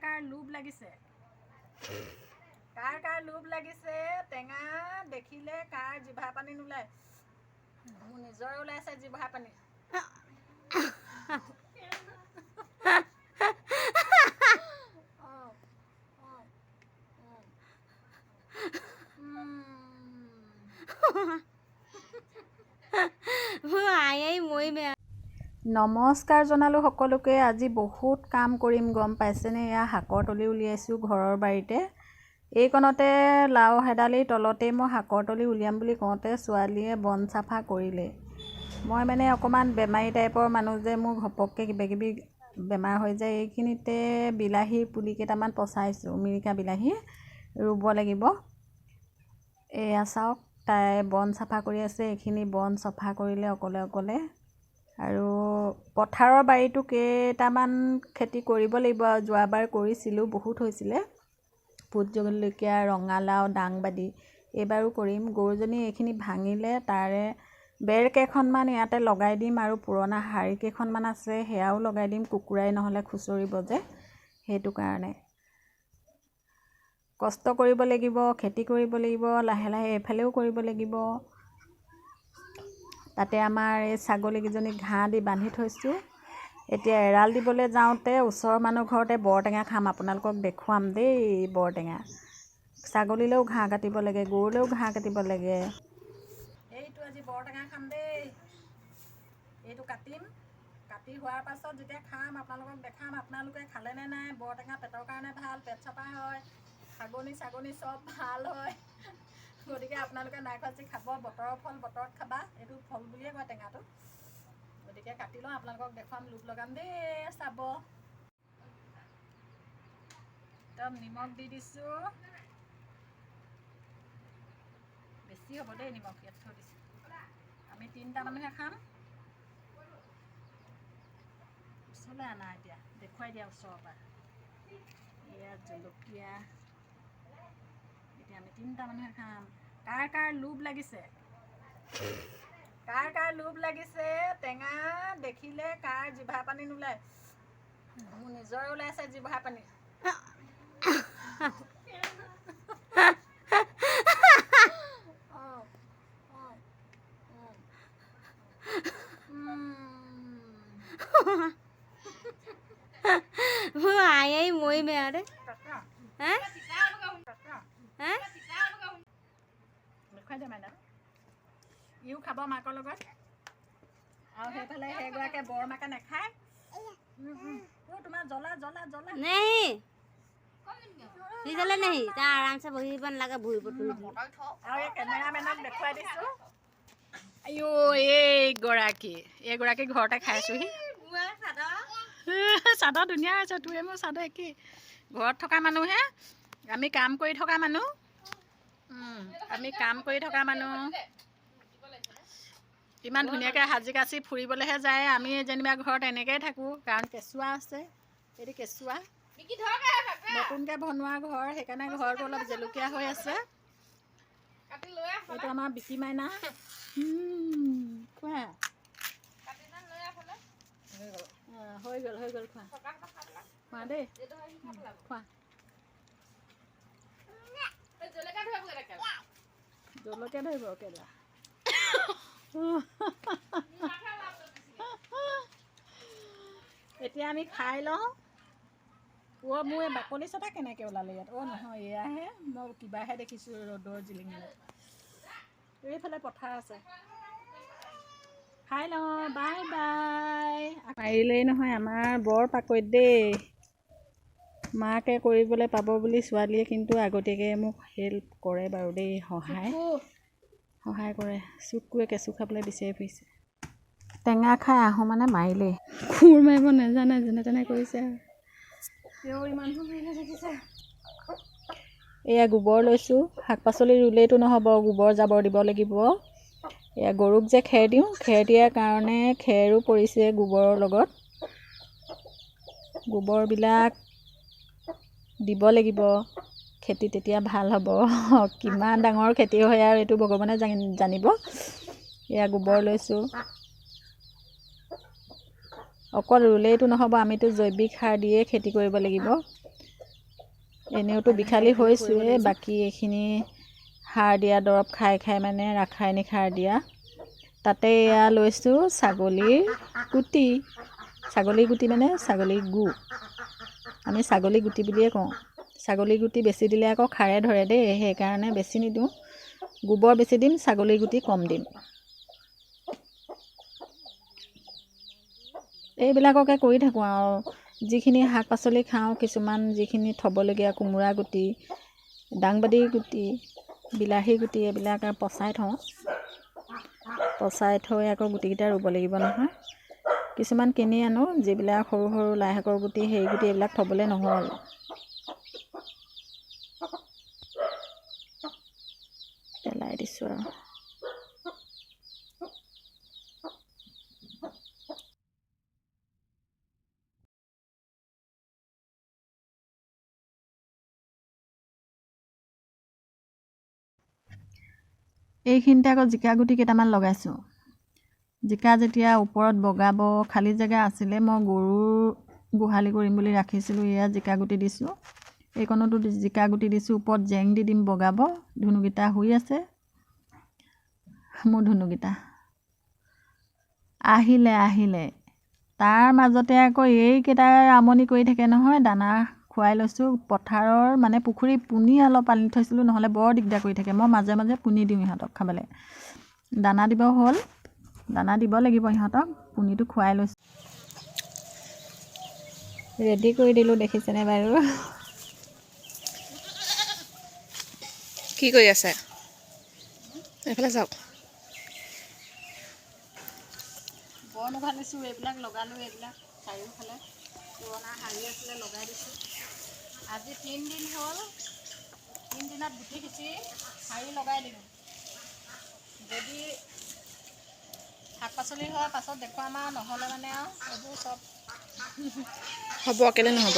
কাৰ লোভ লাগিছে, কাৰ কাৰ লোভ লাগিছে টেঙা দেখিলে কাৰ জিভা পানী নোলায়? মোৰ নিজৰে ওলাইছে জিভা পানী। নমস্কাৰ জনালোঁ সকলোকে। আজি বহুত কাম কৰিম, গম পাইছেনে? এয়া শাকৰ তলি উলিয়াইছোঁ ঘৰৰ বাৰীতে। এইকণতে লাও হেদালিৰ তলতেই মই শাকৰ তলি উলিয়াম বুলি কওঁতে ছোৱালীয়ে বন চাফা কৰিলে। মই মানে অকণমান বেমাৰী টাইপৰ মানুহ যে, মোৰ ঘপককৈ কিবা কিবি বেমাৰ হৈ যায়। এইখিনিতে বিলাহীৰ পুলি কেইটামান পচাইছোঁ, মিৰিকা বিলাহী ৰুব লাগিব। এয়া চাওক, তাই বন চাফা কৰি আছে। এইখিনি বন চফা কৰিলে অকলে অকলে। আৰু পথাৰৰ বাৰীতো কেইটামান খেতি কৰিব লাগিব। আৰু যোৱাবাৰ কৰিছিলোঁ, বহুত হৈছিলে, ভোট জলকীয়া, ৰঙালাও, দাংবাদী, এইবাৰো কৰিম। গৰুজনী এইখিনি ভাঙিলে, তাৰে বেৰ কেইখনমান ইয়াতে লগাই দিম। আৰু পুৰণা শাৰী কেইখনমান আছে, সেয়াও লগাই দিম, কুকুৰাই নহ'লে খুচৰিব যে, সেইটো কাৰণে কষ্ট কৰিব লাগিব, খেতি কৰিব লাগিব, লাহে লাহে এইফালেও কৰিব লাগিব। তাতে আমাৰ এই ছাগলীকেইজনীক ঘাঁহ দি বান্ধি থৈছোঁ। এতিয়া এৰাল দিবলৈ যাওঁতে ওচৰৰ মানুহ ঘৰতে বৰটেঙা খাম, আপোনালোকক দেখুৱাম দেই। বৰটেঙা ছাগলীলৈও ঘাঁহ কাটিব লাগে, গৰুলৈও ঘাঁহ কাটিব লাগে। এইটো আজি বৰটেঙা খাম দেই। এইটো কাটিম, কাটি হোৱাৰ পাছত যেতিয়া খাম আপোনালোকক দেখাম আপোনালোকে খালেনে নাই। বৰটেঙা পেটৰ কাৰণে ভাল, পেট চাফা হয়, ছাগনী ছাগনী চব ভাল হয়। গতিকে আপোনালোকে নাই খোৱা যদি খাব, বতৰৰ ফল বতৰত খাবা। এইটো ফল বুলিয়ে কয় টেঙাটো। গতিকে কাটি লওঁ, আপোনালোকক দেখুৱাম, লোভ লগাম দেই, চাব। একদম নিমখ দি দিছোঁ, বেছি হ'ব দেই নিমখ, ইয়াত থৈ দিছোঁ। আমি তিনিটা মানুহে খাম। ওচৰলৈ আনা, এতিয়া দেখুৱাই দিয়া ওচৰৰ পৰা। ইয়াত জলকীয়া, এতিয়া আমি তিনিটা মানুহে খাম। কাৰ কাৰ লোভ লাগিছে, কাৰ কাৰ লোভ লাগিছে টেঙা দেখিলে কাৰ জিভা পানী নোলায়? মোৰ নিজৰে ওলাইছে জিভা পানী। ইও খাব মাকৰ লগত। আৰু সেইফালে সেইগৰাকীয়ে বৰমাকে নাখায়। তোমাৰ জ্বলা জ্বলা জ্বলা আৰু এই কেমেৰামেনক দেখুৱাই দিছোঁ। আইঅ, এইগৰাকী এইগৰাকী ঘৰতে খাইছোহি। চাদৰ ধুনীয়া হৈছে, তোৰে মোৰ চাদৰ একেই। ঘৰত থকা মানুহে, আমি কাম কৰি থকা মানুহ, আমি কাম কৰি থকা মানুহ। ইমান ধুনীয়াকৈ সাজি কাচি ফুৰিবলৈহে যায়, আমি যেনিবা ঘৰত এনেকৈয়ে থাকোঁ, কাৰণ কেঁচুৱা আছে। এইটো কেঁচুৱা, নতুনকৈ বনোৱা ঘৰ, সেইকাৰণে ঘৰটো অলপ জেলুকীয়া হৈ আছে। এইটো আমাৰ বিকি মাইনা। খোৱা হৈ গ'ল, হৈ গ'ল, খোৱা খোৱা দেই, খোৱা। জলকীয়া ধৰিব কেলা। এতিয়া আমি খাই লওঁ। অ' মোৰ এই বাকলি চটা কেনেকৈ ওলালে ইয়াত? অ' নহয়, এয়াহে, মই কিবাহে দেখিছোঁ ৰ'দৰ জিলিঙিলে। এইফালে পথাৰ আছে। খাই লওঁ, বাই বাই। মাৰিলেই নহয়, আমাৰ বৰ পাকৈত দেই। মাকে কৰিবলৈ পাব বুলি ছোৱালীয়ে কিন্তু আগতীয়াকৈ মোক হেল্প কৰে বাৰু দেই, সহায় সহায় কৰে। চুকুৱে কেঁচু খাবলৈ বিচাৰি ফুৰিছে। টেঙা খাই আহোঁ মানে মাৰিলেই, কোৰ মাৰিব নাজানে, যেনে তেনে কৰিছে আৰু। এয়া গোবৰ লৈছোঁ, শাক পাচলি ৰুলেইতো নহ'ব, গোবৰ জাবৰ দিব লাগিব। এয়া গৰুক যে খেৰ দিওঁ, খেৰ দিয়াৰ কাৰণে খেৰো পৰিছে গোবৰৰ লগত। গোবৰবিলাক দিব লাগিব, খেতি তেতিয়া ভাল হ'ব। কিমান ডাঙৰ খেতি হয় আৰু এইটো ভগৱানে জানিব। এয়া গোবৰ লৈছোঁ। অকল ৰুলেইতো নহ'ব, আমিতো জৈৱিক সাৰ দিয়ে খেতি কৰিব লাগিব। এনেওতো বিষালী হৈছোঁৱেই, বাকী এইখিনি সাৰ দিয়া দৰৱ খাই খাই মানে ৰাসায়নিক সাৰ দিয়া। তাতে এয়া লৈছোঁ ছাগলীৰ গুটি, ছাগলীৰ গুটি মানে ছাগলীৰ গু, আমি ছাগলী গুটি বুলিয়ে কওঁ। ছাগলী গুটি বেছি দিলে আকৌ খাৰে ধৰে দেই, সেইকাৰণে বেছি নিদিওঁ, গোবৰ বেছি দিম, ছাগলীৰ গুটি কম দিম। এইবিলাককে কৰি থাকোঁ আৰু যিখিনি শাক পাচলি খাওঁ, কিছুমান যিখিনি থ'বলগীয়া কোমোৰা গুটি, দাংবডি গুটি, বিলাহী গুটি, এইবিলাক পচাই থওঁ। পচাই থৈ আকৌ গুটিকেইটা ৰুব লাগিব নহয়। কিছুমান কিনি আনো, যিবিলাক সৰু সৰু লাই শাকৰ গুটি, সেই গুটি এইবিলাক থ'বলৈ নহ'ল। পেলাই দিছোঁ আৰু। এইখিনিতে আকৌ জিকা গুটি কেইটামান লগাইছোঁ। জিকা যেতিয়া ওপৰত বগাব, খালী জেগা আছিলে, মই গৰুৰ গোহালি কৰিম বুলি ৰাখিছিলোঁ, এয়া জিকা গুটি দিছোঁ। এইকণতো জিকা গুটি দিছোঁ, ওপৰত জেং দি দিম বগাব। ধুনুকেইটা শুই আছে, মোৰ ধুনুকেইটা আহিলে আহিলে। তাৰ মাজতে আকৌ এইকেইটাই আমনি কৰি থাকে নহয়, দানা খুৱাই লৈছোঁ। পথাৰৰ মানে পুখুৰী পুনি অলপ আনি থৈছিলোঁ, নহ'লে বৰ দিগদাৰ কৰি থাকে। মই মাজে মাজে পুনি দিওঁ ইহঁতক খাবলৈ। দানা দিব হ'ল, দানা দিব লাগিব ইহঁতক, পুনিটো খুৱাই লৈছোঁ। ৰেডি কৰি দিলোঁ, দেখিছেনে বাৰু? কি কৰি আছে? এইফালে চাওক। বন উঘালিছোঁ, এইবিলাক লগালোঁ, এইবিলাক চাৰিওফালে পুৰণা শাৰী আছিলে লগাই দিছোঁ। আজি 3 দিন হ'ল, 3 দিনত গুটি সিঁচি শাৰী লগাই দিলোঁ। যদি শাক পাচলি হয় পাছত দেখুৱাম আৰু, নহ'লে মানে আৰু এইবোৰ চব হ'ব, কেলৈ নহ'ব?